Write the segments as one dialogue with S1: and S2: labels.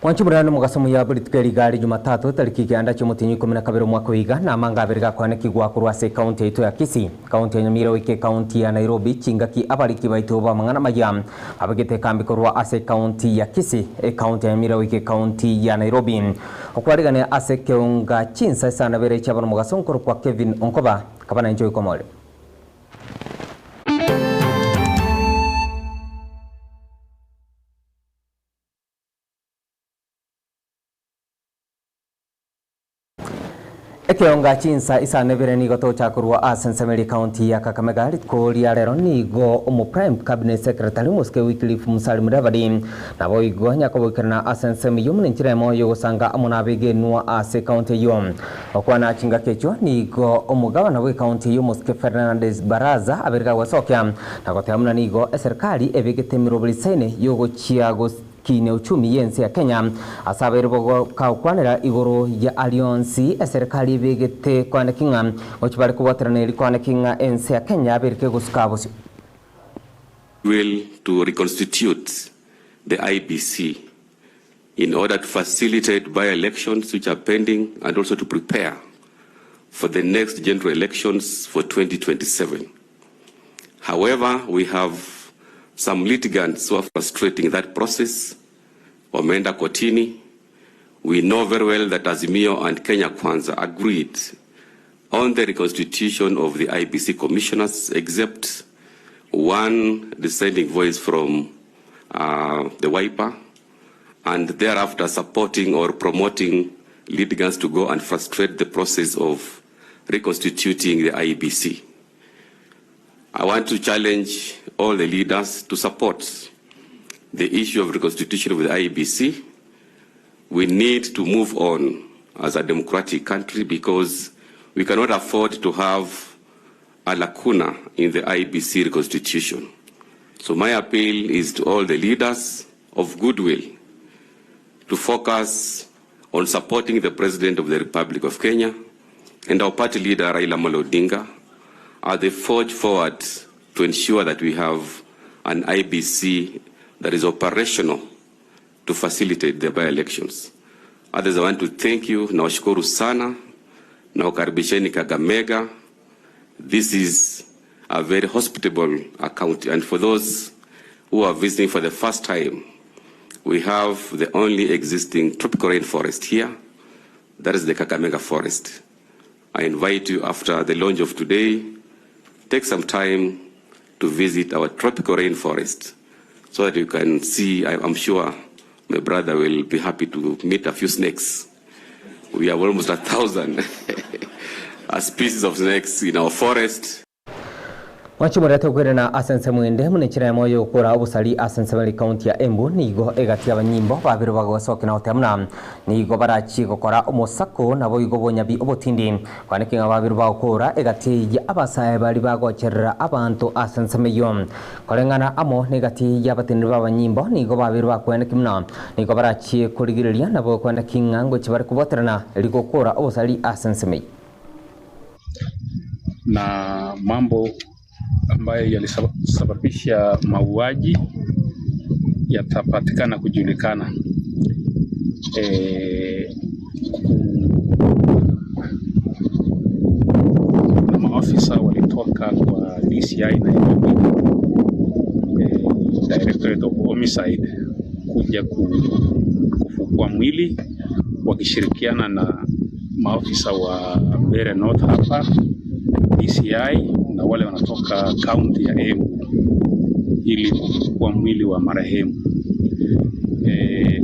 S1: Mwanche morane nomogaso omuya bwe rituko eri iga are Jumatatu, tariki ekianda chi'omotienyi o ikomi na kabere omwaka oyo iga, na amanga abere gakwanekigwa korwa ase ekaunti yaito ya Kisii, ekaunti ya Nyamira goika ekaunti ya Nairobi, chingaki abariki baito b'amang'ana amaya babegete ekambi korwa ase ekaunti ya Kisii, ekaunti ya Nyamira goika ekaunti ya Nairobi. Okwarigania ase ekeunga chinsa isano na ibere chiabo nomogaso nkorokwa Kevin Onkoba, kaba nainche oikomore. Ekeonga chinsa isano ibere nigo tocha korwa ase ensemo eria ekaunti ya Kakamega. Rituko ria rero nigo omo Prime Cabinet Secretary Omosike Wycliffe Musalia Mudavadi naboigo nyakoboikerana ase ensemo eyio buna enchera emo yogosanga amo nabegenwa ase ekaunti eyio. Gokwana chingaki echio nigo omogabana bw'ekaunti eyio Omosike Fernandes Baraza aberire agosokia na goteba buna nigo eserikari ebegete emeroberi isaine yogochia gokinia uchumi y'ense ya Kenya ase abairi bogokwanera igoro ya aria onsi eserikari ebegete koaneki ng'a gochia bare kobwaterana eri koaneki ng'a ense ya Kenya yaberire kegosuka bosio.
S2: Will to reconstitute the IEBC in order to facilitate by-elections which are pending and also to prepare for the next general elections for 2027. However, we have some litigants who are frustrating that process. Wameenda kotini. We know very well that Azimio and Kenya Kwanza agreed on the reconstitution of the IEBC commissioners except one dissenting voice from uh, the Wiper and thereafter supporting or promoting litigants to go and frustrate the process of reconstituting the IEBC. I want to challenge all the leaders to support the issue of reconstitution of the IEBC. We need to move on as a democratic country because we cannot afford to have a lacuna in the IEBC reconstitution. So my appeal is to all the leaders of goodwill to focus on supporting the President of the Republic of Kenya and our party leader Raila Amolo Odinga as they forge forward to ensure that we have an IEBC that is operational to facilitate the by-elections. Others, I want to thank you, nawashukuru sana na ukaribisheni Kakamega. This is a very hospitable county, and for those who are visiting for the first time, we have the only existing tropical rainforest here, that is the Kakamega forest. I invite you after the launch of today, take some time to visit our tropical rainforest so that you can see, I'm sure my brother will be happy to meet a few snakes. We have almost 1,000 species of snakes in our forest.
S1: Mwanche morete okwerena ase ensemo ende buna enchera eyemo y'ogokora obosari ase ensemo ere ekaunti ya Embu nigo egati y'abanyimbo babere bagosokia na goteba buna nigo barachie gokora omosako naboigo obonyabi obotindi kwaneki ng'a babere bagokora egati ya abasae baria bagocherera abanto ase ensemo eyio. Koreng'ana amo negati y'abateneneri b'abanyimbo nigo babere bakweneki buna nigo barachie korigereria nabo kweneki ng'a ngochia bare kobwaterana erio gokora obosari ase ensemo eyio.
S3: Na mambo ambayo yalisababisha mauaji yatapatikana kujulikana. E, na maafisa walitoka kwa DCI Nairobi, Directorate of Homicide kuja kufukua mwili wakishirikiana na maafisa wa Mbeere North hapa DCI na wale wanatoka kaunti ya Embu ili kufukua mwili wa marehemu. E,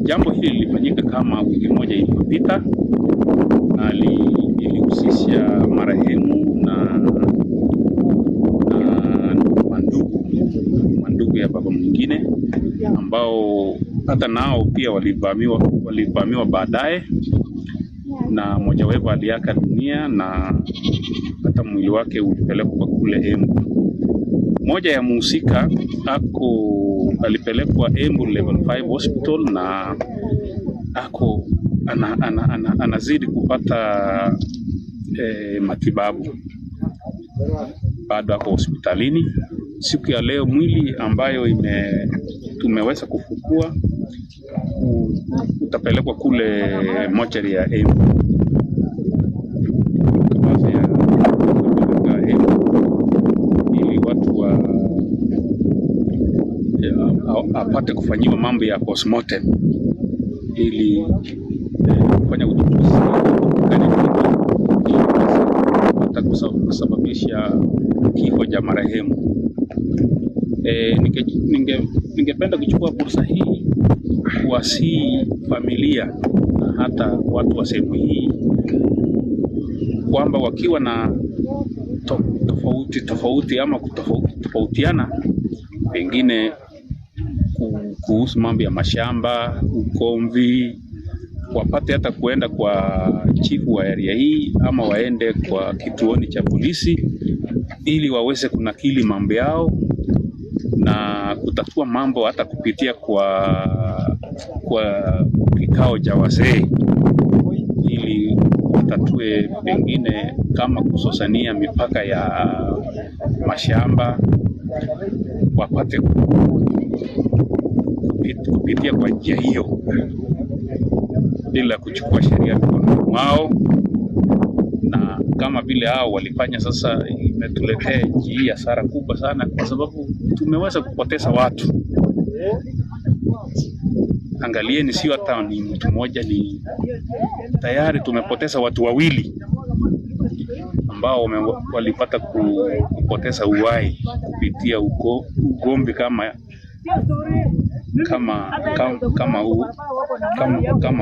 S3: jambo hili lilifanyika kama wiki moja iliyopita na ilihusisha marehemu na mandugu ya baba mwingine ambao hata nao pia walivamiwa baadaye na mmoja wao aliaga dunia na hata mwili wake ulipelekwa kule Embu. Moja ya muhusika ako alipelekwa Embu Level 5 Hospital na ako anazidi kupata matibabu, bado ako hospitalini. Siku ya leo mwili ambayo tumeweza kufukua Utapelekwa kule mochari ya Embu, kabasi ya kupeleka Embu ili watu wa apate kufanyiwa mambo ya postmortem ili kufanya uchunguzi ili kupata kusababisha kifo cha marehemu. Ningependa kuchukua fursa hii kuwasihi familia na hata watu wa sehemu hii kwamba wakiwa na tofauti tofauti ama kutofautiana pengine kuhusu mambo ya mashamba, ugomvi, wapate hata kuenda kwa chifu wa area hii ama waende kwa kituoni cha polisi ili waweze kunakili mambo yao na kutatua mambo hata kupitia kwa kikao cha wazee ili watatue pengine kama kusosania mipaka ya mashamba wapate kupitia kwa njia hiyo bila kuchukua sheria mikononi mwao, na kama vile hao walifanya. Sasa imetuletea nchi hii hasara kubwa sana, kwa sababu tumeweza kupoteza watu. Angalieni, sio hata ni mtu mmoja, ni tayari tumepoteza watu wawili ambao walipata kupoteza uhai kupitia ugomvi kama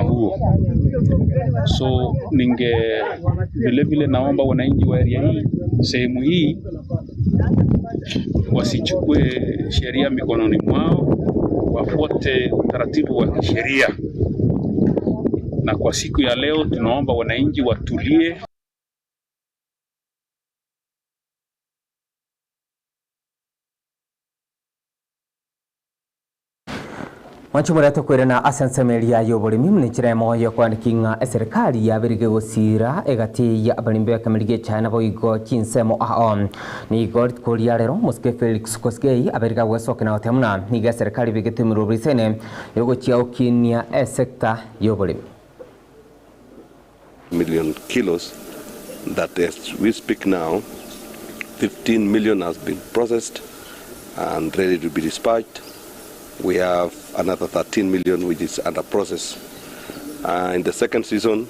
S3: huo. So ninge vile vile naomba wananchi wa area hii, sehemu hii, wasichukue sheria mikononi mwao, wafuate utaratibu wa kisheria. Na kwa siku ya leo tunaomba wananchi watulie.
S1: Mwanchi moreto kwirana ase ensemo eria ya oboremi buna enchera emo yokoandiki ng'a eserikali yaberige gosira egati ya abarimbi b'ekameri gia echae naboigo chinsemo ao. Nigo rituko ria rero mosike Felix Kosgei aberige agwesokia na goteba buna nigo eserikali ebegete emerwo brisene yogochia gokinia esector ya oboremi.
S2: Million kilos that as we speak now, 15 million has been processed and ready to be dispatched. We have another 13 million which is under process. In the second season,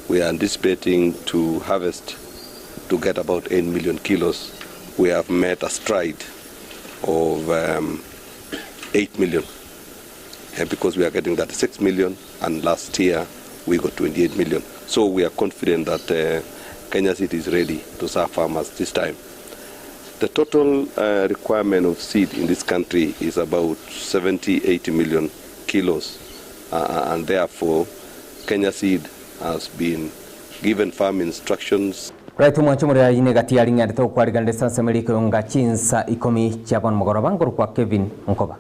S2: we are anticipating to harvest to get about 8 million kilos. We have met a stride of 8 million, and because we are getting 36 million, and last year we got 28 million. So we are confident that Kenya Seed is ready to serve farmers this time. The total requirement of seed in this country is about 70-80 million kilos, and therefore Kenya Seed has been given firm instructions.
S1: Right, mwancho muri ayine gati yari ng'andete okwariganire sanse meriko yonga chinsa ikomi chiabon mogoroba ngoro kwa Kevin Nkoba.